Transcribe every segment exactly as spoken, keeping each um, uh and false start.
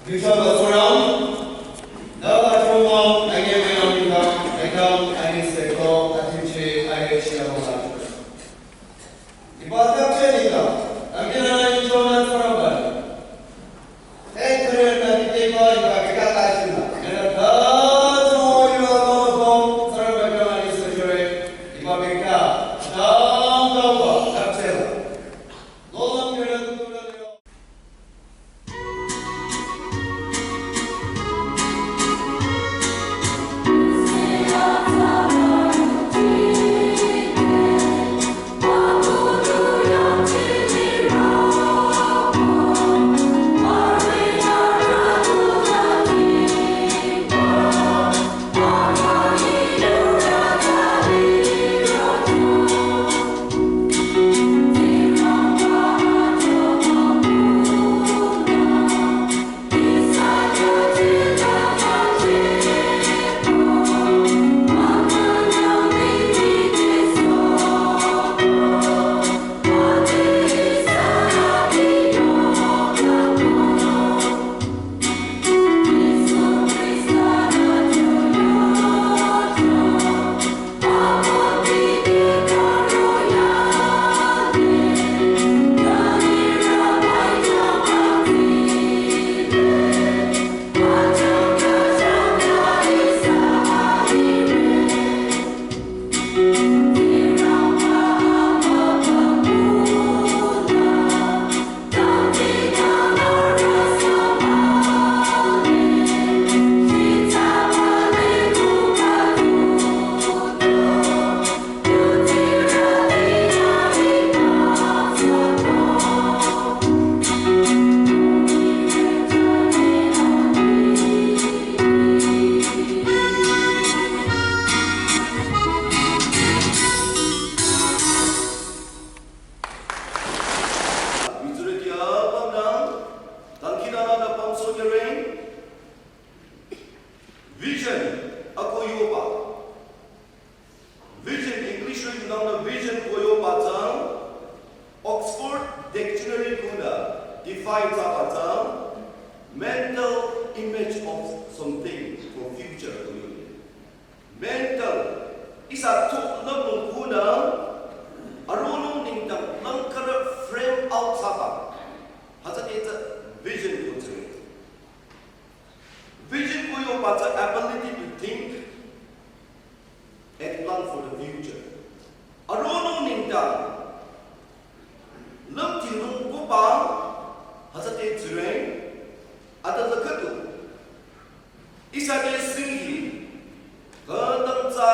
Richard Basuram, Dala Chumang, Anye Mayang Ningam, Ekam, Anye Seko, Atimchi, Anye Chiamala. Iba kapche nika, amina na injona tsoraban. Ek kare na dite ba iba bika kashina. Mera da jo iba lo kom tsoraban ka mani sejore. Iba bika, dam dam ba, kapche la. Lolam kare na dula leo. Vision, ako yoba. Vision, English rü yunangnü vision ko yoba tsang, Oxford Dictionary kunü define thsaba tsang, mental image of something for future ko yo. Mental, ihsa tu lümlong kunü, aronung nengdang langkara frame out thsaba. Hütsüde tsü vision ko tsüre. Vision ko yoba tsü ability to think and plan for the future. Aronung nengdang lümtinung koba hütsüde tsüre, ata tsü khüdu. Ihsa te singhi, khütang tsü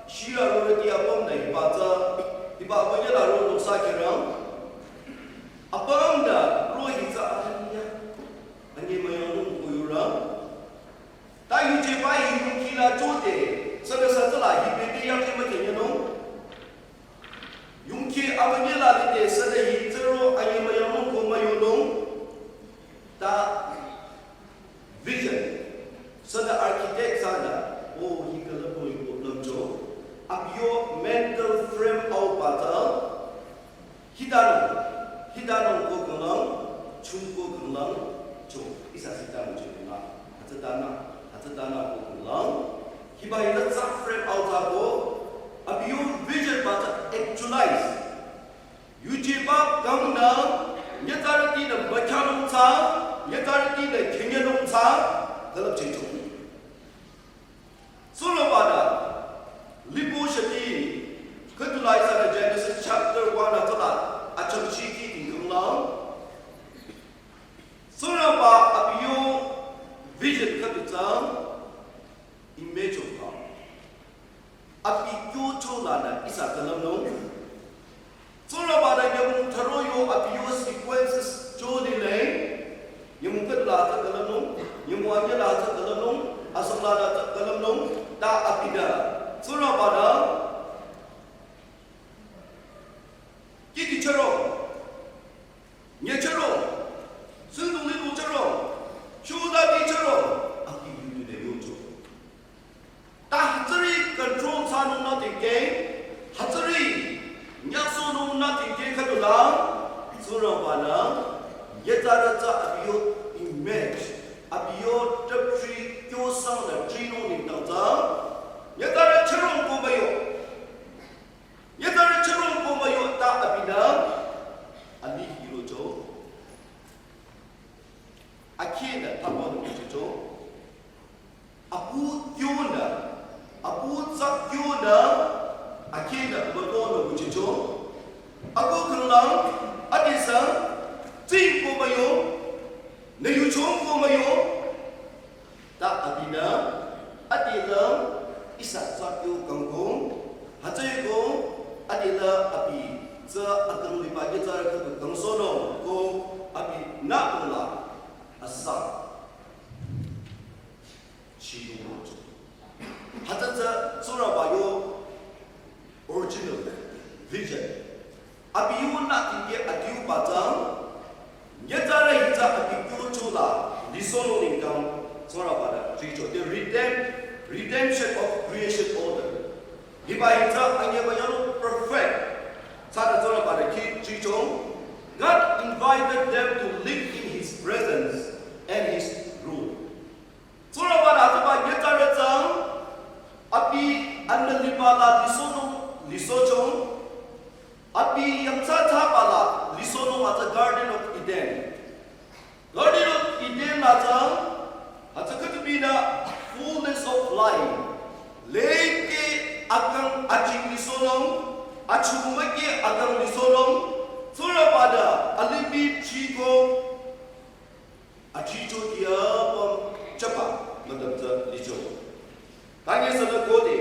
shia rorüti apümnü hiba tsü, hiba abünyüla ro noksa kherang. Apümnü ro hi tsü anya, anye müyangnung ko yurang. Ta yujeba hi yungkila chode, sade satsala hi bebe yakhe mükhenyanung. Yungki abünyüla lide sade hi tsüro anye müyangnung ko müyonung. Ta vision. Sade architect thsanü, o hi külüpnü yuko lümcho. Abi yo mental frame out ba tsü, hitanung, hitanung ko kanglang, chung ko kanglang, chung, ihsa sitanung chung kanglang, hütsütanü, hütsütanü ko kanglang, hiba hita tsü frame out thsako, abi yo vision ba tsü actualize. Yujeba kangnü, nyitsarütinü bakyanung tsü, nyitsarütinü khenyanung tsü, külüpchehcho. Tsingrangba-nü, lipo shati, khüdula ihsanü Genesis chapter one atala, achangshiki dingkanglang. Tsingrangba abi yo vision khüdu tsü, image of God. Abi kyocho lanü ihsa külümnung. Tsingrangba-nü nyümong thüro yo abi yo sequences cho lile, nyümong khüdula tsü külümnung, nyümong anyüla tsü külümnung, asangla tsü külümnung, ta abinü. Tsingrangba-nü kiki chüro, nye chüro, sinduli du chüro, shuda di chüro, abi yudu de yocho. Ta hütsüri control thsanung nü tingke, hütsüri nyaksohnung nü tingke khüdula, Tsingrangba-nü Nyitsarü tsü abi yo image, abi yo tüptri kyo sang nü trinung nengdang tsü, nyitsarü chürong ko müyo. Nyitsarü chürong ko müyo ta abinü, ali hirocho. Akheh nü thapang nü nguchicho. Apu kyo nü, apu tsa kyo nü, akheh nü müto nü nguchicho. Ako khanglang, adesü, tsing ko müyo, nü yuchong ko müyo. Ta abinü, adela, ihsa tsakyo kangkong, hütsüeko, adela abi, tsü akang liba nyitsarü khüdu kangsohnung ko, abinü tongla, asa. Chidong rocho. Hütsü tsü, tsurüba yo, original vision. Abi yu nü tikeh adiuba tsü, nyitsarü hi tsü abi kyo chola, lisohnung nengdang, tsurüba nü, tricho, the redemp-, redemption of creation order. Hiba hi tsü, anyeba yalo perfect. Tsüta tsurüba nü ki tricho, God invited them to live in his presence and his rule. Tsurüba nü hütsüba nyitsarü tsü, abi anbeliever la lisohnung, lisohcho, abi yangthsathsaba la lisohnung hütsü Garden of Eden. Garden of Eden la tsü, hütsü khütubinü fullness of life. Leke akang aching lisohnung, achumake akang lisohnung, tsurüba nü, alimih chiko, achicho diya pam chapa, madam tsü licho. Tanye sana kode,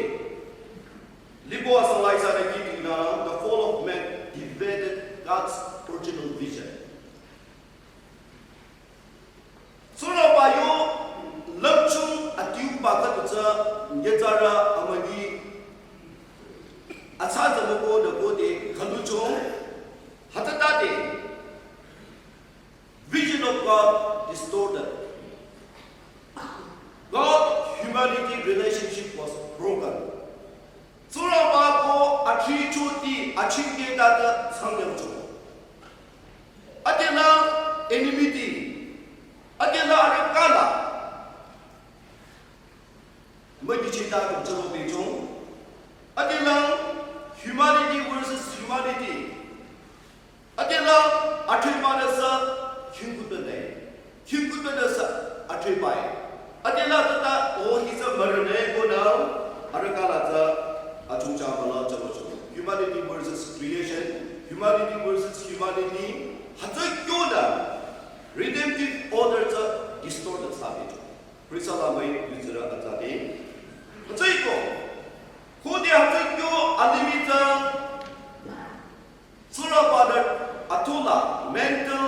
libo asang lai sana kiti na, the fall of man evaded God's original vision. Tsurüba yo, lümchung adiuba khüdu tsü, nyitsarü amünyi, atsa tsü müko nü kode, khülucho, hütsütade, vision of God distorted. God-humanity relationship was broken. Tsurüba ko achicho ti achingke tata sangyangcho. Adela enmity. Adela arüh kala. Müdichita kümchüro pehcho. Adela humanity versus humanity. Adela athriba nü sü khingkutpü nü. Khingkutpü nü sü athriba. Adela tata o hi sü mürünü ko nü arüh kala tsü achungcha mala chürocho. Humanity versus creation, humanity versus humanity. Hütsü kyo nü redemptive order tsü distorted thsabecho. Khrista la müi yutsirü atsade. Hütsüeko. Khode hütsü kyo alimih tsü. Tsurüba nü atula mental,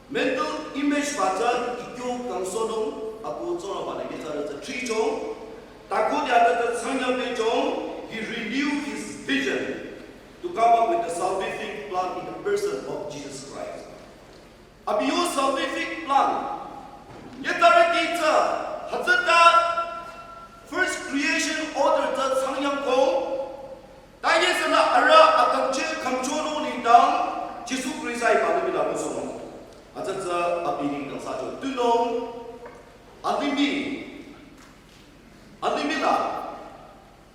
mental image ba tsü ikyo kangsohnung ako tsurüba nü nyitsarü tsü tricho. Ta khode hütsü tsü sangyang pehcho, he renewed his vision to come up with a salvific plan in the person of Jesus Christ. Abi yo salvific plan. Nyitsarüti tsü, hütsüta first creation order tsü sangyangko. Tanye sana arüh akangcheh kangchohnung nengdang, Jisu Khrista hiba alimih la kusohnung. Hütsü tsü abi nengdang thsacho. Tunüo, alimih, alimih la,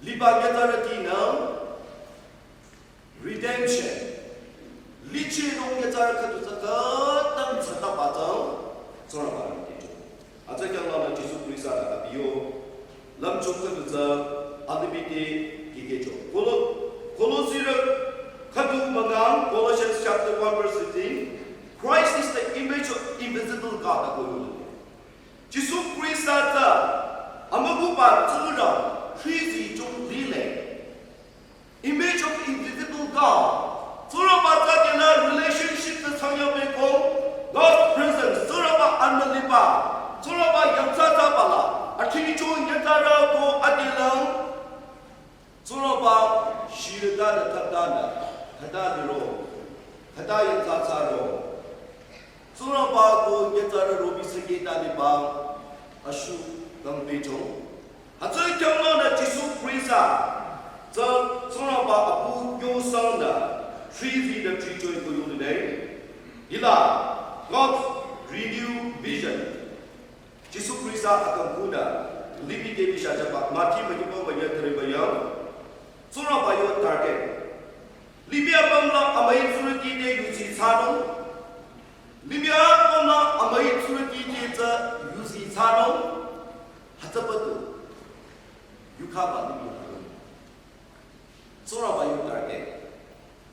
liba nyitsarüti nü, redemption. Lichehnung nyitsarü khüdu tsü khütang tsataba tsü, tsurüba nü ticho. Hütsü khyanglanü Jisu Khrista nü abi yo, lümchung khüdu tsü, alimih te kikehcho. Kolo-, Kolosirü khüdu müngang, Colossians chapter one verse fifteen, Christ is the image of invisible God, ako yule. Jisu Khrista tsü, amübüba Tsingrang, Khristi jung lile. Image of invisible God. Tsurüba tsü tenü relationship tsü sangyang pehko, God's presence, tsurüba anmüliba, tsurüba yangthsathsaba la, athricho nyitsarü ko adelang, tsurüba shirüta nü thata nü, thata liro, thata yangthsathsaro. Tsurüba ko nyitsarü robi seke ta liba ashu kang pehcho. Hütsü khyanglanü Jisu Khrista tsü tsurüba apu kyo sang nü, shrizi nü shrichoi ko yuli nü. Hila, God's renew vision. Jisu Krista akang kuda, libi debi shajaba, Mati magipo maya tere maya. Sura bayo target. Libi apam la amai tsurati de yusi tsano. Libi apam la amai tsurati de tsa yusi tsano. Hatsapatu. Yukaba libi apam. Tsuraba yo target.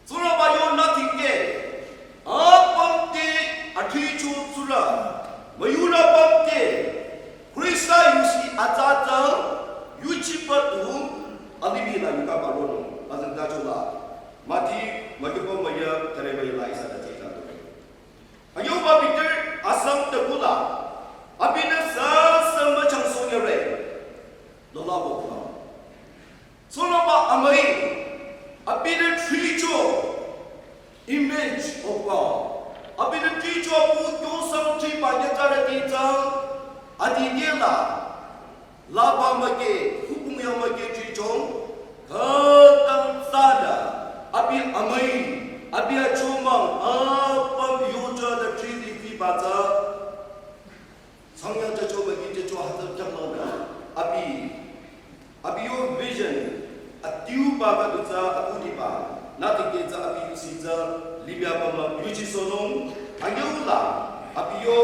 Tsuraba yo nothing ke. Apam te athicho tsura. Mayura pam te. Krista yusi atsatsa. Yuchi patu. Alibi la yuka barono. Azan dachola. Mati, magipo maya, tare maya la isa da chita. Ayoba Peter asam tekula. Abinü sasa machang sonyare. Lola bokula. Tsuraba amai, abinü tricho, image of God. Abinü tricho pu kyosang triba nyatara titsang, adidela, laba make, hukung ya make trichong, katang tsada, abi amai, abi achomang, apam yoja da tridi triba tsa, Sangya jacho bagi jacho hatar jam nong da. Abi, abi yo vision, atiu ba ka dutsa, aku di ba. Nati ke tsa abi yusi tsa, libya ba ma yuji sonong, anyo la, abi yo,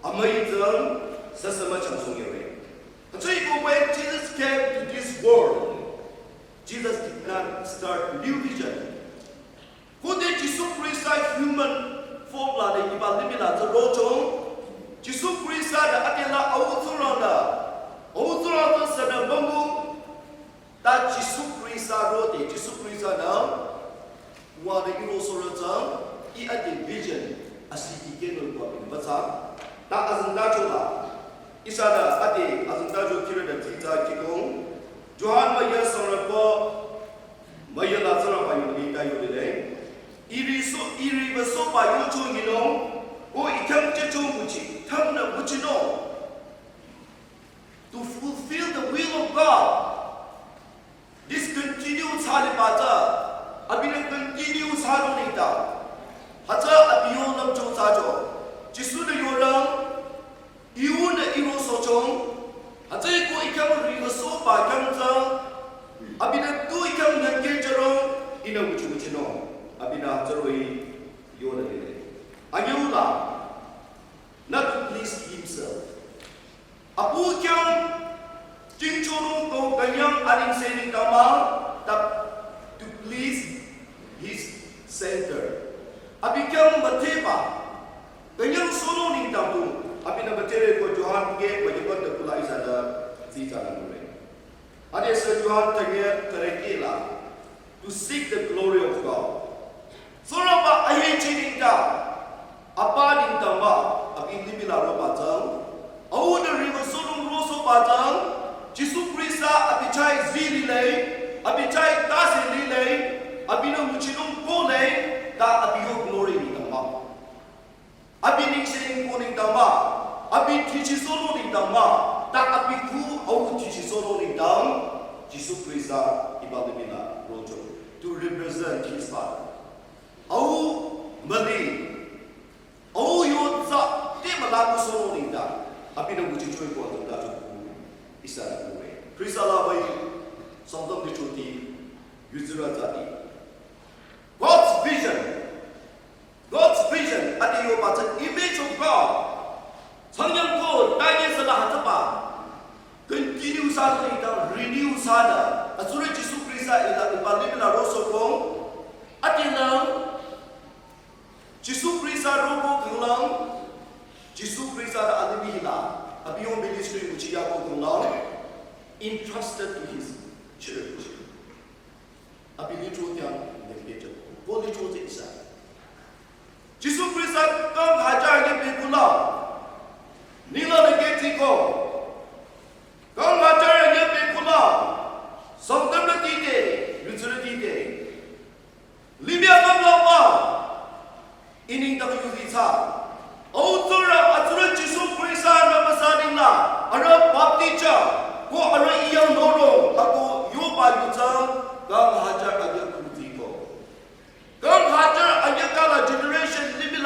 amai tsa, sasama chang song yore. So when Jesus came to this world, Jesus did not start new vision. Khode Jisu Krista human form la de iba limih la zero chong. Jisu Krista da ade la awutsura da. Awutsura da sana bambu. Ta Jisu Krista ro de Jisu Krista da. Wa de iro sora za. I ade vision. Asi i ke no kwa bin ba za. Ta azan da chola. Isa da ade azan da jo kira da ti za kikong. Johan ma ya sora ko. Mayala tsara ba yuli ta yuli le. Iri so, iri ba so ba yo cho ngi no. O i tham che cho muchi, tham na muchi no. To fulfill the will of God. This continue tsali ba ta. Abinü continue tsalo ni ta. Hata abi yo lam cho tsa cho. Jisu ne yo ram. Iu na iro sochong, hatsai ko ikhang ri na so ba khang tsang, abi na tu ikhang nyan ke charong, ina wuchu wuchu no, abi na hatsaroi yo na lele. Anyula, not to please himself. Apu kyang, jing chorong ko kanyang aling sening kama, tap to please his center. Abi kyang mateba, Kanyang solo ningtang tu, abinü batere ko Johan ge, bagipan de kula isa da, zi zana nure. Ade se Johan tanya tarekila, to seek the glory of God. Sora ba aye chi ningtang, apa ningtang ba, abi limih la ro ba zang, au de ri ba solo ro so ba zang, Jisu Krista abi chai zi li lei, abi chai ta zi li lei, abinü muchinung ko lei, ta abi yo glory ningtang ba. Abi ningse ningko ningtang ma, abi tichi solo ningtang ma, ta abi ku au tichi solo ningtang, Jisu Krista iba limih la rojo, to represent his father. Au mali, au yo za, te malaku solo ningtang, abi na uchi choi ko atu ta cho ku, isa na ku re. Krista la bai, sangtam de choti, yuzura zati. God's vision. God's vision, ati yo ba tsü image of God. Changyang ko, ta ye sa la ha tsü ba. Continue sa ni ta, renew sa na. Azure Jisu Krista ila, iba limih la ro so ko. Ati na, Jisu Krista ro ko kanglang. Jisu Krista da alimi hila. Abi yo ministry uchi ya ko kanglang. Entrusted to his church. Abi litro tiang nefke jabo. Ko litro te isa. Jisu Krista kang hajar ye pe kula. Nila nefke tiko. Kang hajar ye pe kula. Sangtam na tite, yutsura tite. Libya bang lapa. Ining ta yuzi tsa. Au tsura, atsura Jisu Krista na masa ningla, ara baptija, ko ara iyang noro, ako yoba yuza, kang hajar aya kuzi ko. Kang hajar aya kala generation, limih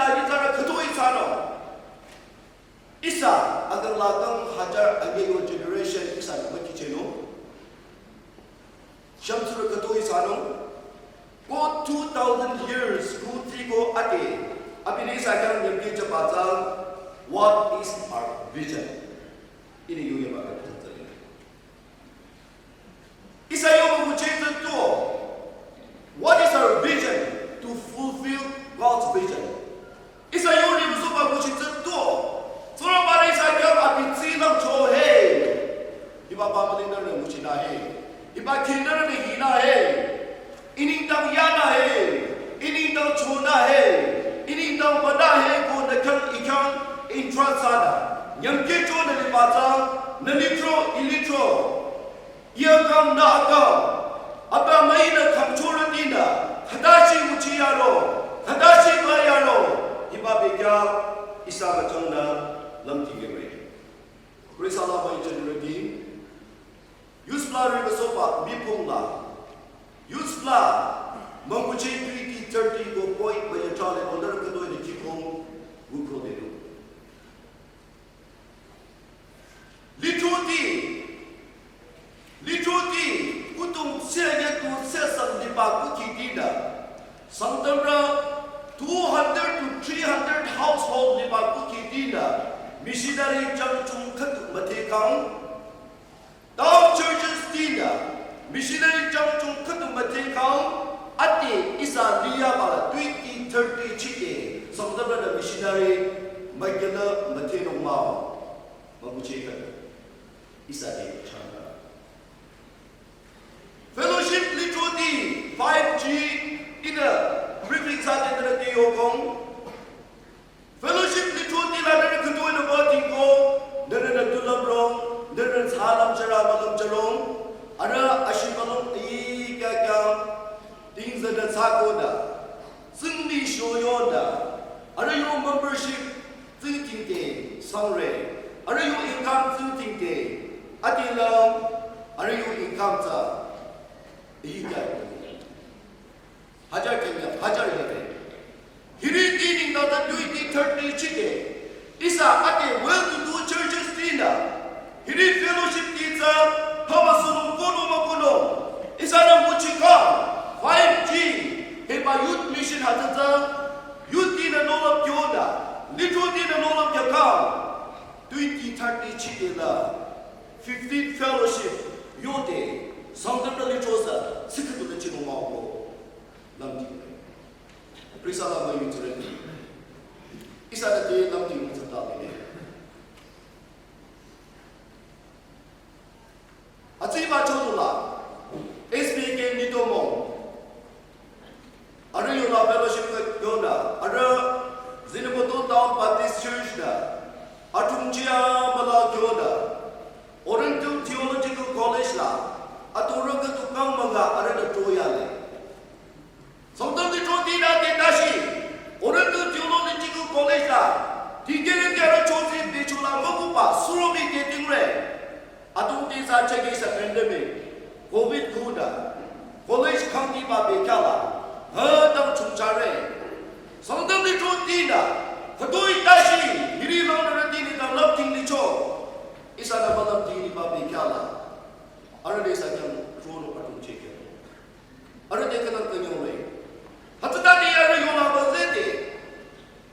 Ko ate, abi nü ihsa khyang nyümki chaba tsü, what is our vision? Ini yu yaba ka tsü tsü. Ihsa yo nguchi tsü tuo. What is our vision to fulfill God's vision? Ihsa yo ri musu ba nguchi tsü tuo. Tsüro ba ihsa khyang abi tsü lang cho he. Hiba ba ma nü nguchi na he. Hiba khin nü hi na he. Ini tang ya na he, ini tang cho na he, ini tang ba na he ko nü khyang i khyang interest sa na. Nyümki cho nü liba tsü, nü litro, i litro. Iya kang na akang. Aba mai nü kham cho rüti nü, khüta shi nguchi ya ro, khüta shi ba ya ro. Hiba bekya ihsa ba chang nü lümti ge re. Praise Allah, my generation. Youth la ri ba soba, mi pong la. Youth la, münguchi twenty thirty ko point ba ya chale, ko nü khütoi de kikong, wu ko de do. Litro ti, litro ti, kutung se ya tu se sang di ba ku ki di da. Sangtam ra two hundred to three hundred household di ba ku ki di da. Missionary chang chung khütu mate kang. Town churches tinü, missionary chang chung khütu mate kang, ate ihsa liya ba twenty thirty chite, Sangtam ra nü missionary, magela mate nung mao, maguche ka, ihsa de chang. Fellowship litro ti five G in a briefing sa de nü yo kong, Fellowship litro ti la nührü khütoi nü ba tingko, nührü nü tu lümrong, nührü nü tsa lümchara mülümcharong, arüh ashi mülüm i kya kya, ting zü nü tsa ko da, tsingdi sho yo da, arüh yo membership tsingting te, sangre, arüh yo income tsingting te, ati lüm, arüh yo income tsa, i kya kya. Hajar kenya, hajar yare. Hiri ti ning da da twenty thirty chite. Ihsa ate well-to-do churches tinü. Hiri fellowship ti tsü, hama sunung kono ma kono. Ihsa nü nguchi kang, five G. Hiba youth mission ha tsü tsü. Youth tinü nohlüm kyo da. Litro tinü nohlüm kya kang. Twenty thirty chite la. Fifteen fellowship. Yo de. Sangtam da litro sa. Sikhi tu le chinung mao ko. Lümti. Praise Allah, my youth. Ihsa da te lümti mu tsata le. Atsi ba chodu la. S B K Nitomo. Arüh yo la fellowship ka yo da. Arüh Zunheboto Town Baptist Church da. Atung chia mala yo da. Oriental Theological College la. Atung rüka tu kang manga arüh da to ya le. Sangtam di choti na de tashi. Oriental Theological College la. Tingkere kya ra choti be chula makupa surobi ke tingre. Atung ti sa cheki sa pandemic. Covid kuda. College khang di ba be kya la. Ha tam chungchare. Sangtam di choti na. Khütoi tashi. Hiri lang na ra ti ni ta lap ting ni cho. Ihsa na ba lap ting ni ba be kya la. Arüh de sa kya cholo atung cheki. Arüh de khatang künyang le. Hütsüta de arüh yola ba zete.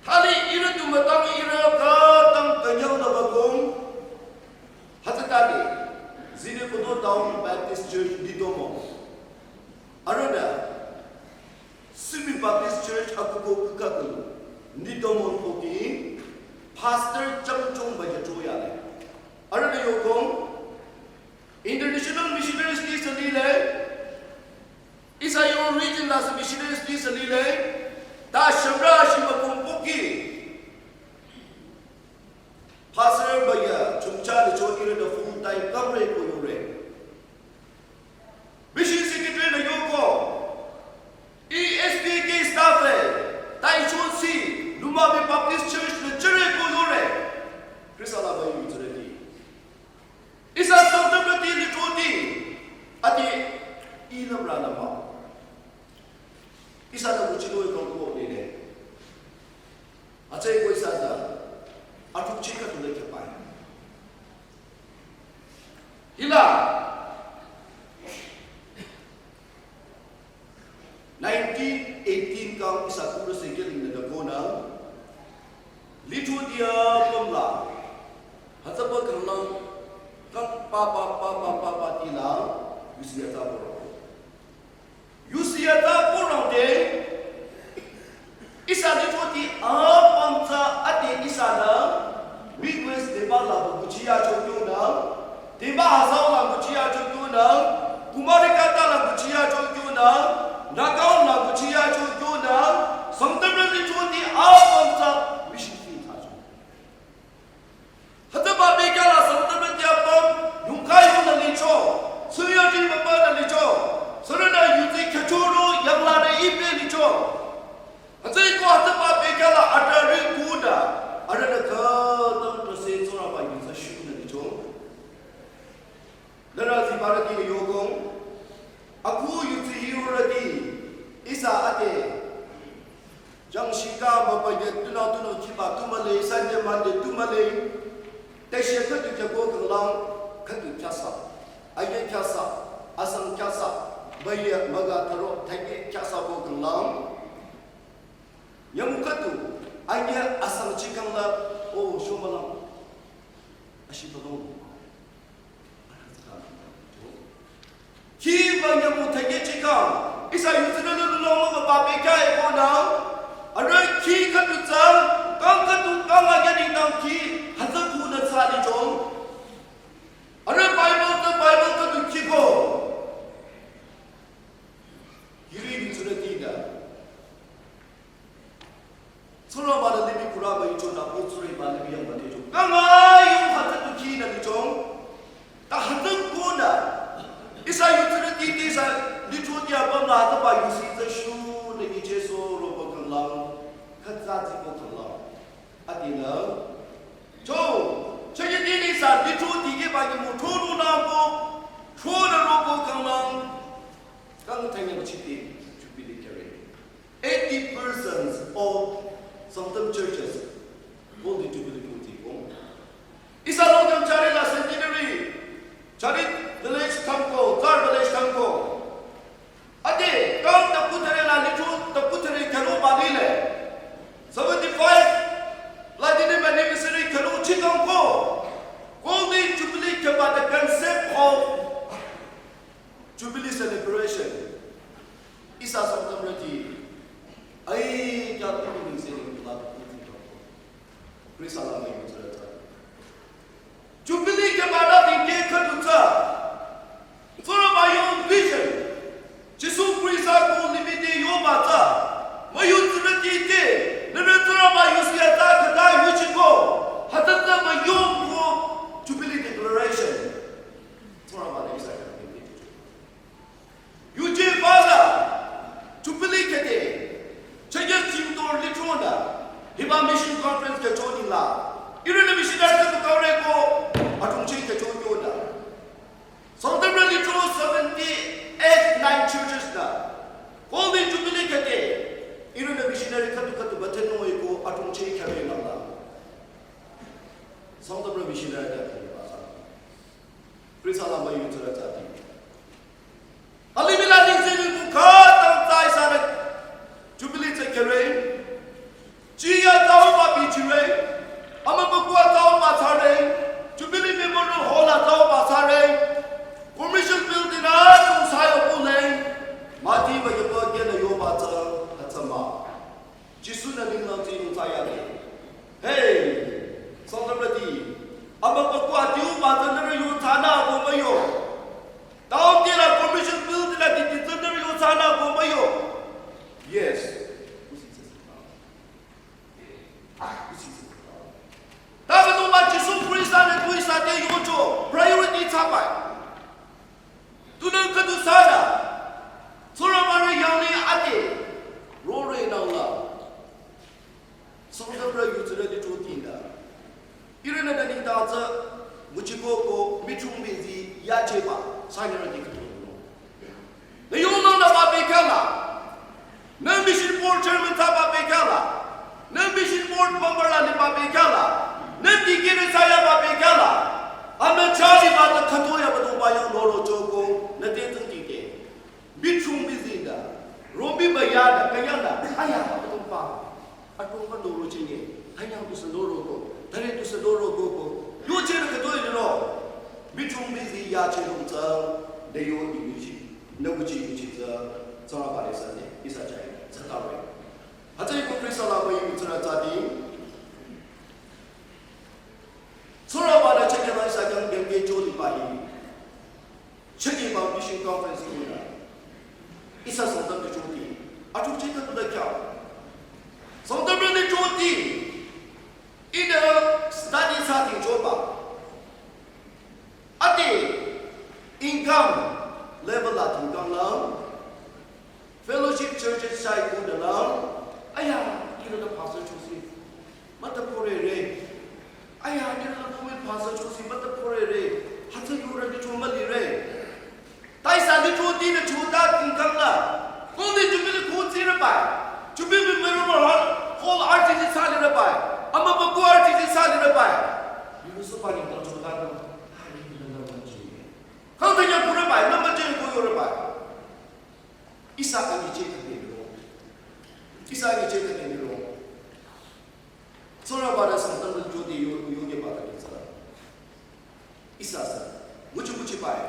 Thali ihrü tu mütang ihrü khatang künyang la ba kong. Hütsüta de. Zunheboto Town Baptist Church Nitomo. Arüh da. Simi Baptist Church akuko kükakulu. Nitomo koki. Pastor chang chung ba ya choya le. Arüh da yo kong. International missionaries ti sali le, ihsa yo region la sa missionaries ti sali le, ta shamra shi ma kong poki. Pastor ba ya, chungcha le cho ire da full time kamre ko yore. Mission secretary le yo ko, E S B K staff le, ta i cho si, Luma Baptist Church le chere ko yore. Krista la ba yu tsere ti. Ihsa Sangtam ra ti litro ti. Ati i lüm ra lüm ma. Ihsa da nguchi lo kang ko ne ne. Kang shika mapanye tunang tunang kiba tumale, Sunday Monday tumale. Teshe khüdu kyako kanglang, khüdu kyasa. Aye kyasa, asang kyasa. Baye maga taro, thanye kyasa ko kanglang. Nyamu khüdu, aye asang chikangla, o shomalang. Ashi balong. Kiba nyamu thanye chikang, ihsa yutsirü lulu longmü ba pekya eko na, arüh ki khüdu tsang, kang khüdu kang anya nengdang ki, hütsü ku na tsa lichong. Arüh Bible tsü Bible khüdu kiko. Hiri yutsirü tida. Tsingrangba nü limih kurü ba yucho nü ko tsurü ba limih yangba techo. Kanga yung hütsü tu ki nü lichong. Ta hütsü ko nü. Ihsa yutsirü titi ihsa licho tia bam nü hütsüba yusi tsü shu nü nyichehso robo kanglang. Khütsa tsiko kanglang. Adinü. Cho. Chayiti nü ihsa licho tike ba nyimu thonü nü ko. Thonü robo kanglang. Kang thanye ba chiti. Jubilee kere. Eighty persons of Sangtam churches hold the Jubilee Kuti ko. Ihsa Longtam chari la centenary, chari village thamko, tsar village thamko. Ade, kang ta kuthare la licho, ta kuthare kero balile. Seventy-five, la dine anniversary kero chikang ko. Hold the Jubilee keba the concept of Jubilee celebration. Ihsa Sangtamrüti. Ai, kya tu ni se ni la tu tu. Praise Allah, my brother. Jubilee keba la dingke khüdu tsü. Tsingrangba yo vision. Jisu Krista ko limih te yoba tsü. Mayu tsirüti te. Nere Tsingrangba yusi ya tsü khüta yuchiko. Hütsü tsü mayu ko Jubilee declaration. Tsingrangba nü ihsa khyang pehngpeh. Yuje bala, Jubilee khete, chayas jingtor litronü, hiba mission conference kyo chonila. Ihrünü missionary khüdu kangre ko, atungcheh kyo chonü. Sangtamrü litro seventy-eight, nine churches nü. Golden Jubilee khete, ihrünü missionary khüdu khüdu bathenung ko, atungcheh kyo nü la. Sangtamrü missionary khüdu basa. Praise Allah, my youth, that's a thing. Alimila ding sini ku khatang tsai sana Jubilee tsü kere. Chiya tau ba bichire. Ama bakwa tau ba tsare. Jubilee Memorial Hall a tau ba tsare. Commercial building a tu sayo pule. Mati ba yaba gena yo ba tsara. Hatsama. Jisu nü ninglang tsü yung tsaya le. Hey, Sangtamrüti. Ama bakwa tiu ba tsü nührü yung tsana ko mayo. Tau tira commercial building a titi tsü nührü yung tsana ko mayo. Yes. Taba to ba Jisu Krista nü tu ihsa te yocho priority tsabai. Tunang khüdu sana. Tsingrangba rü yanglih ate. Rore nangla. Sangtamrü yutsürü di chotinda. Ihrünü nü nengdang tsü nguchiko ko michung mizi yacheba. Sanyarü di khüdu. Nü yongnang nü ba bekhyala. Nü mission board chairman tsü ba bekhyala. Nü mission board member la nü ba bekhyala. Nü deacon tsü ya ba bekhyala. Ama chali ba ta khütoya ba dongba yang noro choko. Nü te tsung tite. Michung mizi da. Romi ba ya da, kaya da. Aya ba dongba. Atungba noro chinge, hanyang tu sendoro ko, tare tu sendoro ko ko, yo chere ke toi lo. Michung mizi yache lung tsang, de yo ni yuchi, na wuchi yuchi tsang, tsang ba de sa de, ihsa chai, tsang ta we. Hata ko Krista la we yutsürü tsü di. Tsingrangba nü cheke la ihsa khyang pehngpeh choli ba hi. Cheke ba mission conference kina. Ihsa Sangtam de choti. Atuk cheke tu da kya. Sangtam de choti. Ida study sa ting choba. Ate income level la ting kang lang. Fellowship churches chai ku da lang. Aya, kira da pastor chosi. Mata pore re. Aya, nirü la women pastor chosi mata pore re. Hütsü yura di choma li re. Tai sa di choti na chota tingkang la. Golden Jubilee ko tsire ba. Jubilee memorial hall, Bai, yürüsü pani dang chong dang, ha, yürü dang dang dang chong. Kang tanya pura bai, nama chen ko yore bai. Ihsa anyi che kate miro. Ihsa anyi che kate miro. Tsingrangba-nü Sangtam jodi yo, yo ne ba kate tsara. Ihsa sa, nguchi nguchi bai.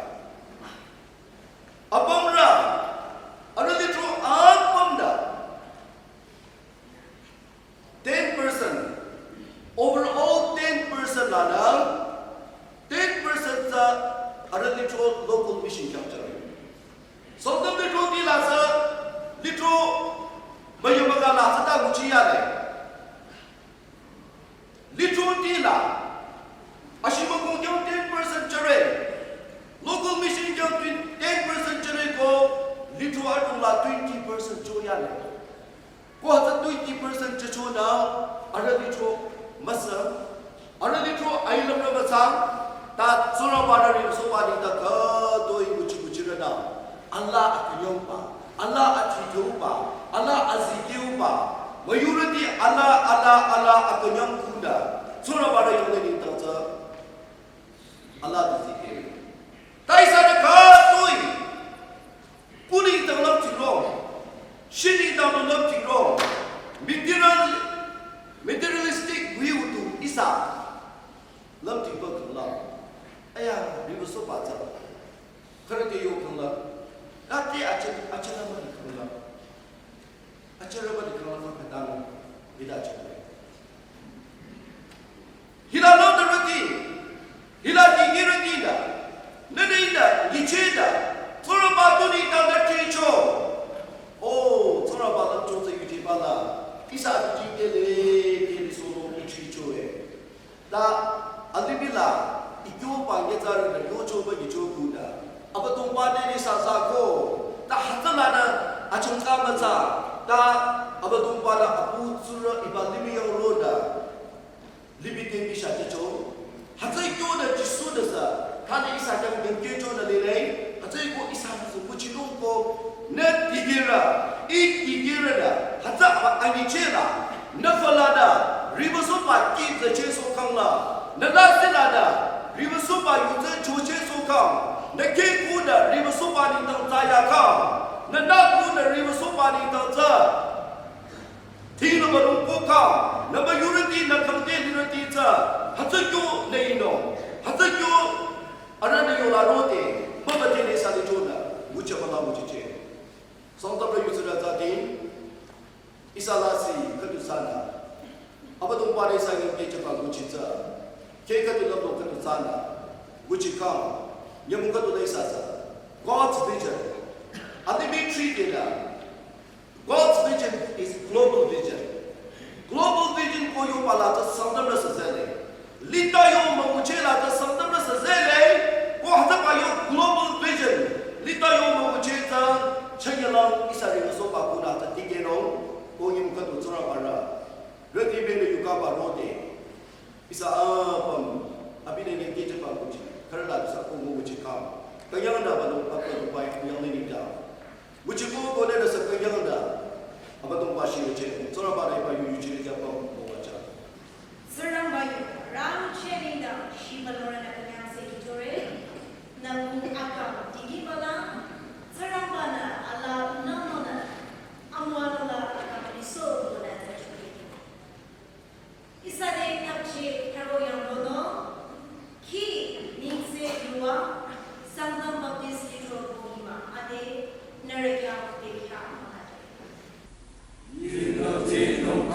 Apümrü, arüh lithro apümrü. Ten percent. Overall ten percent lanü, ten percent tsü arüh lithro local mission khyang jüre. Sangtam lithroti la tsü lithro müyamüka la tsü ta nguchi yale. Lithroti la, ashimükong khyang ten percent jüre. Local mission khyang twen-, ten percent jüre ko, lithro adrong la twenty percent jo yale. Ko hütsü twenty percent jüchonü, arüh lithro müsa, arüh lithro ailümrü müsa, ta Tsingrangba-nü risoba nengdang khütoi nguchi nguchirünü, alaa akünyangba, alaa athithuba, alaa azikehba, müyurüti alaa, alaa, alaa akünyang khunü, Tsingrangba-nü yangli nengdang tsü, alaa azikeh. Ta ihsanü khütoi, ku nengdang lümthingro, shi nengdang du lümthingro, material, materialistic view du ihsa lümthingba khangla. Aya, risoba tsü. Khürü te yo khangla. Kate ache, ache la mani khangla. Ache la mani khangla khatang. Bida ache. Hila lümdürüti, hila dikehrüti nü, nühnü ihnü, nyichehnü, Tsingrangba tu nengdang nü thricho. O, Tsingrangba lümcho tsü yutiba la, ihsa dikehde le, kehde sono ichicho e. Ta, alimih la, ikyo pa nge tsarü nü yochoba nyicho khunü. Abüdongba te nü ihsa zako, ta hütsülanü achangka mütsa, ta Abüdongba-nü apu tsurü hiba limih yang ronü. Limih te misha jücho. Hütsü kyonü Jisu-nü sü, tanü ihsa khyang dangkehchonü lile, hütsüeko ihsanü sü nguchinung ko, nü dikehrü, ih dikehrünü, hütsü aba anyichehla, nü fülanü, risoba kih züchehsoh khangla, nü lasihlanü, risoba yuzeng chochehsoh khang, nü keh khunü risoba nengdang tsü ya khang, nü nü khunü risoba nengdang tsü, Thinü mülung ko khang, nü müyurüti nü khangte lirüti tsü, hütsü kyo nü inung, hütsü kyo arühnü yola rode, mümüdhe nü ihsa lichonü, nguchi müla nguchicheh. Sangtamrü yutsirü tsü ting, ihsa lasih khüdu thsanü, Abüdongba-nü ihsa nengdang kehchaba nguchi tsü, keh khüdu lümlong khüdu thsanü, nguchi khang, nyümong khüdu la ihsa tsü, God's vision, alimih thri te la, God's vision is global vision. Global vision ko yoba la tsü Sangtamrü sü zele. Lita yo müngucheh la tsü Sangtamrü sü zele. Ko hütsüba yo global vision. Lita yo müngucheh tsü chünyelang ihsa risoba khunü tsü dikehnung. Ko nyümong khüdu Tsingrangba-nü rüti münü yukaba rode. Ihsa apüm, abi nü nengdang kehchaba nguchi, khürü la ihsa ko nguchi khang. Künyangde ba lo, apüm ba yangli nengdang. Nguchi ko ko nü nüsü künyangde, Abüdongba shirücheh, Tsingrangba-nü hiba yu yuchirü ja apüm müwajüng. Tsingrangba yu, rangcheh nengdang, shibülung rünü künyangse hitore, nü mung akang, dikehrü la, Tsingrangba-nü, alaa nü nü nü, amüwanung la akang lisoh nü nü züchore. Ihsa te tapcheh tharo yang rono, khi nengse yuva, Sangtam Baptist Lithro Kohima ade nührü khyang te khyang mahade. Yinati nung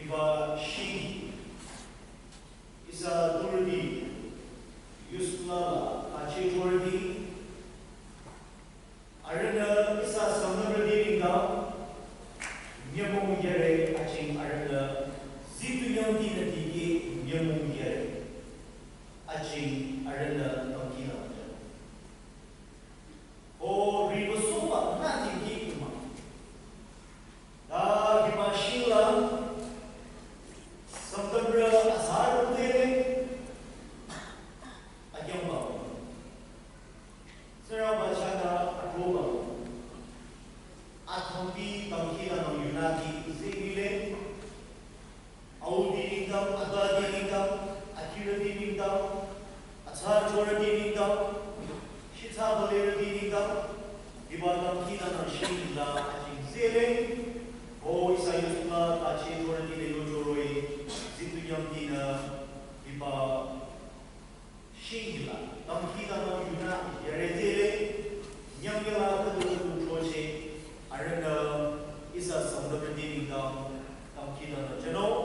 Hiba shing, ihsa tsurüti, Yusuf la la, ache tsurüti, arühnü ihsa Sangtamrüti nengdang, nyümong yare aching arühnü, zitu yangdi nü dikeh nyümong yare aching arühnü dangkhidangnang. O riba soba nü dikeh ima. Ta hiba shing la, Sangtamrü asarü te, akyangba. Tsingrangba chah ta atroba. Athongpi dangkhidangnang yunüti zehile. Auti nengdang, atati nengdang, akhirüti nengdang, atsa chorüti nengdang, shitsa balerüti nengdang, hiba dangkhidangnang shing la aching zehle, o ihsa Yusuf la ache chorüti le yochoroh-i, zitu yangdi nü, hiba shing la, dangkhidangnang yunü, yare zehle, nyang yala khüdu khüdu choche, arühnü, ihsa Sangtamrüti nengdang, dangkhidangnang jünung,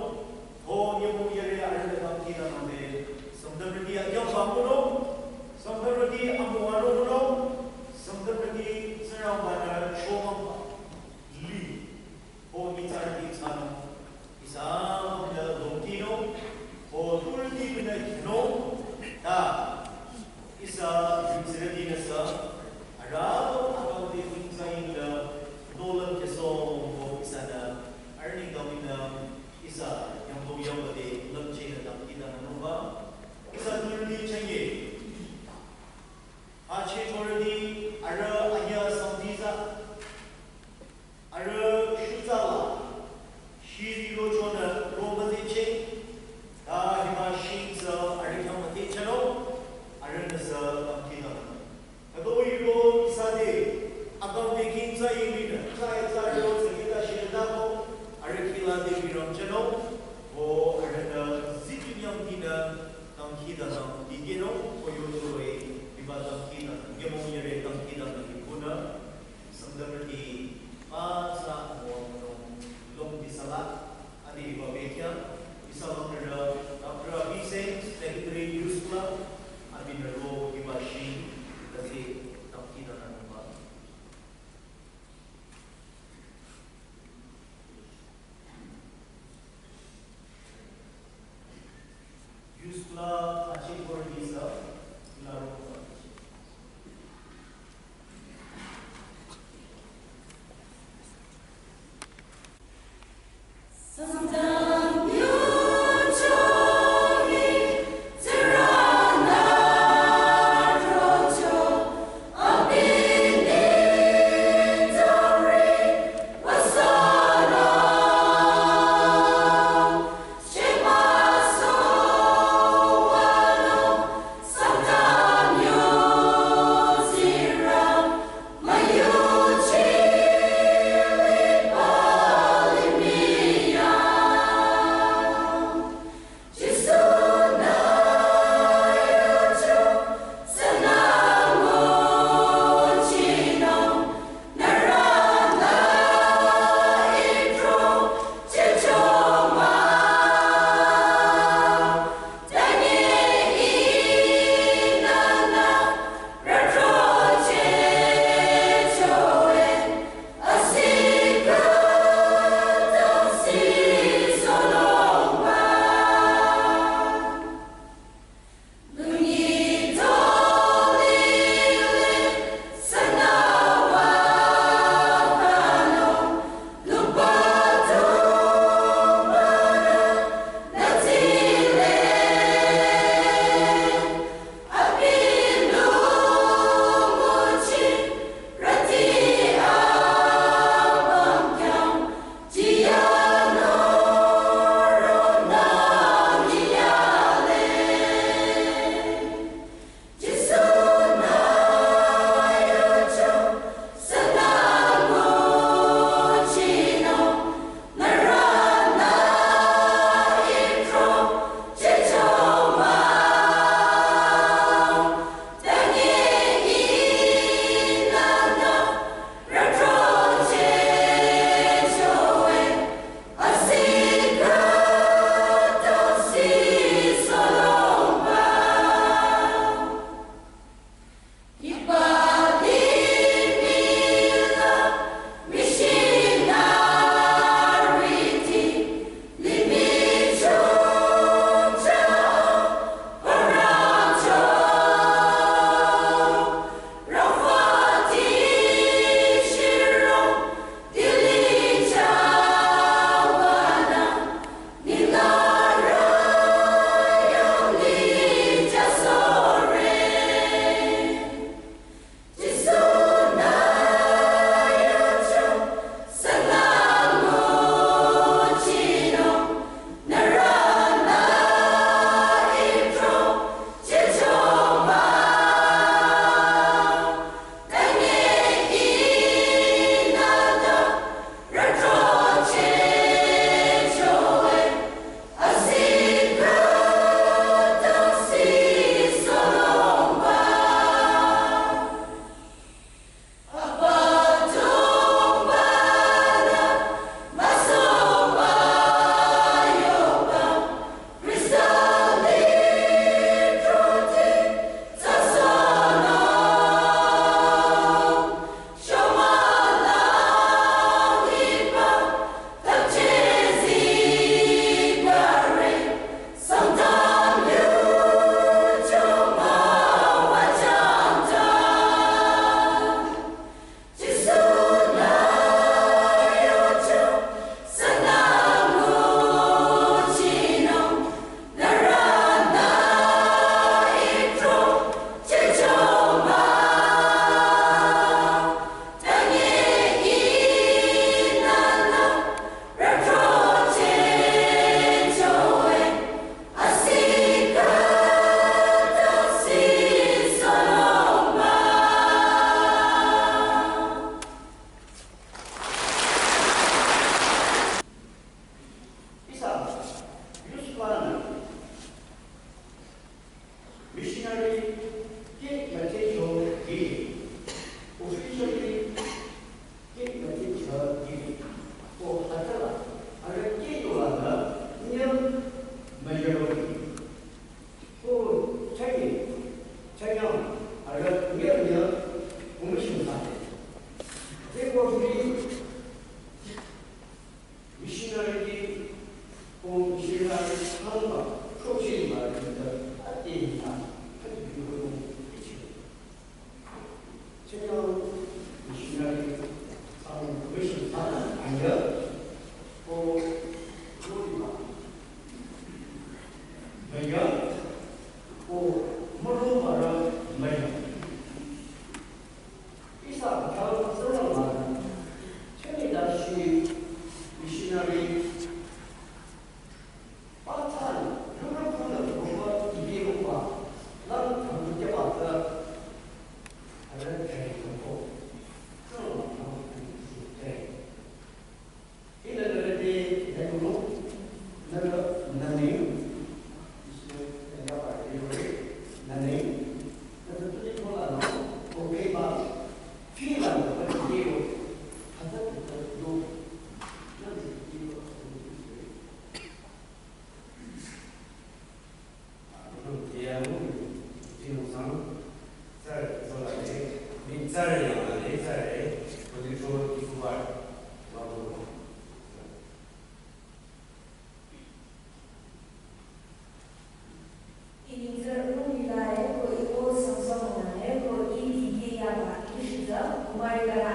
o nyümong yare arühnü dangkhidangnang de, Sangtamrüti akyangba ngunung, Sangtamrüti amüwanung ngunung, Sangtamrüti Tsingrangba nü chomangba, li. O nyitsarüti thsanung, ihsa apümnü longtinung, o tsurüti apümnü khenung, ta ihsa yuzirüti nüsü, arüh apüm akang te yuzeng yingnü, nohlüm khesong, o ihsanü, arüh nengdang minü, ihsa yangdong yangba te lümchehnü dangkhidangnangnungba, ihsa tsurüti chünye. Ache tsurüti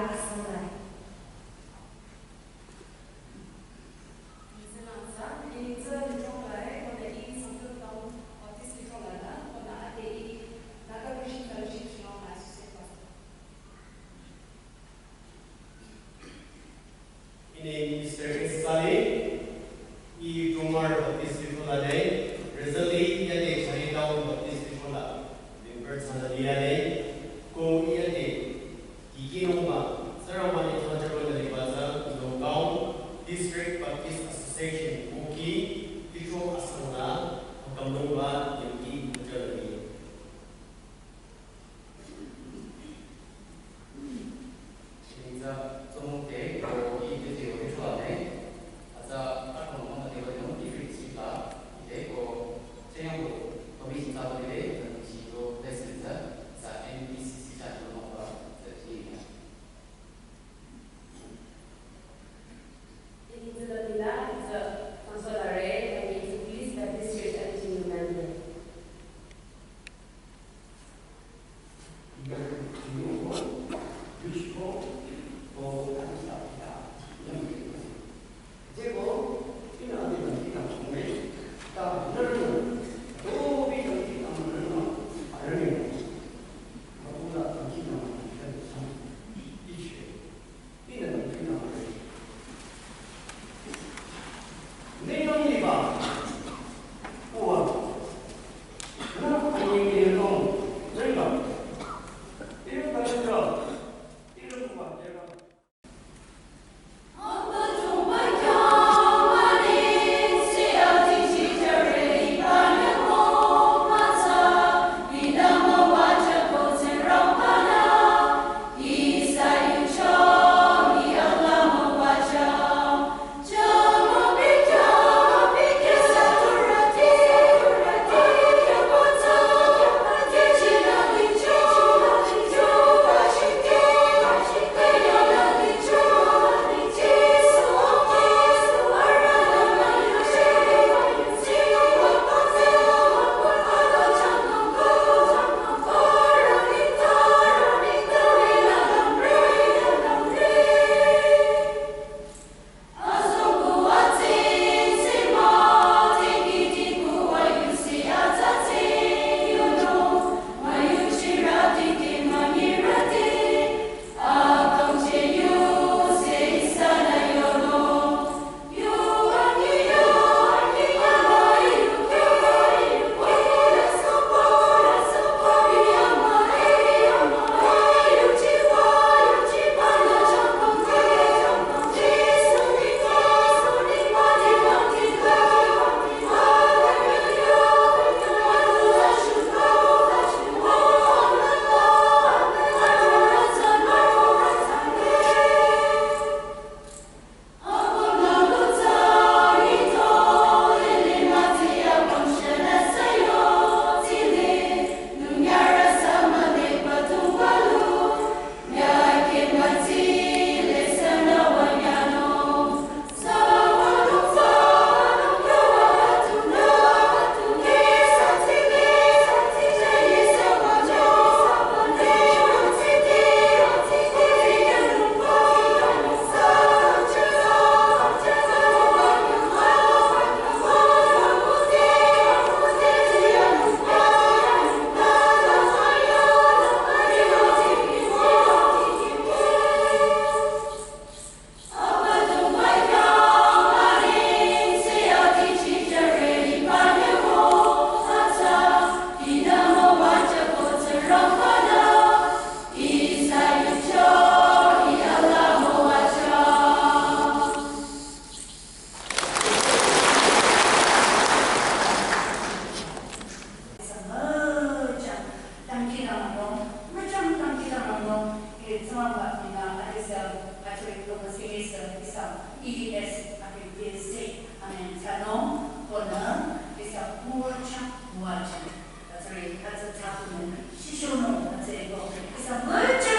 Asangla. Nzülang sa, ini tsü Lithong la, eh, kona i Sangtam Town Baptist Lithong la, kona ade i Naga Christian Fellowship Shillong la associate pastor. Ini Mister S Saleh, i Tumar Baptist Lithong la de, recently i ade Chari Town Baptist Lithong la, member tsü la de i ade, ko i ade, Kikinungba, Saramani Thajabana Libaza, Nagaon District Baptist Association, Kuki, Lithong Asangla, Kamnungba, Yamki, Kujalani. Shinza, Tsomo Te, Ko, I, Tete, Lithong Ame, Aza, Ato, Mama, Te, Wano, Ifrit, Sipa, Ite, Ko, Chenyang, Ko, Komi, Shinza, Ko, Ite, Nang, Shi, Ko, Blessing, Za, Za, N B C C, Za, Ko, Mama, Za, Ji, Za. Ihsa müchang dangkhidangnangnung, müchang dangkhidangnangnung, ire Tsingrangba nengdang adesü, hütsüri Thomas Kingis, ihsa E D S, abi D S C, amen, thsanung, konü, ihsa müchang, müchang. Hütsüri, hütsü thsakunü, shishonung, hütsüri ko, ihsa müchang